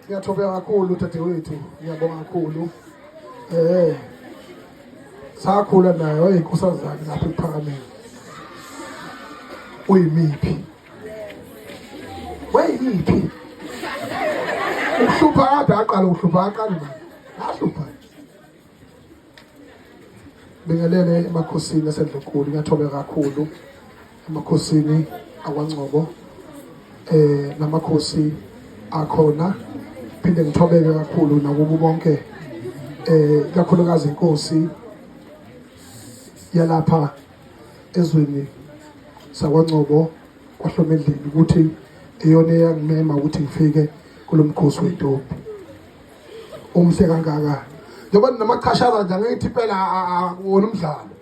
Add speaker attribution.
Speaker 1: Ngiyathobeka kakhulu dadewethu, ngiyabonga kakhulu. Eh. Sakhula naye wayeyinkosazane lapha ekuphakameni. Uyimiphi? Wayimiphi? Ukuhlupha kade aqala ukuhlupha aqala manje. Ahlupha. Bingelele emakhosini aseNdlunkulu ngiyathobeka kakhulu emakhosini akwaNgcobo eh namakhosi akhona phinde ngithobeke kakhulu nakubo bonke eh kakhulukazi inkosi yalapha ezweni sakwaNgcobo kwaHlomendlini ukuthi iyona eyangimema ukuthi ngifike kulomkhosi wentombi umhle kangaka njengoba namachashaza nje angithi impela akuwona umdlalo.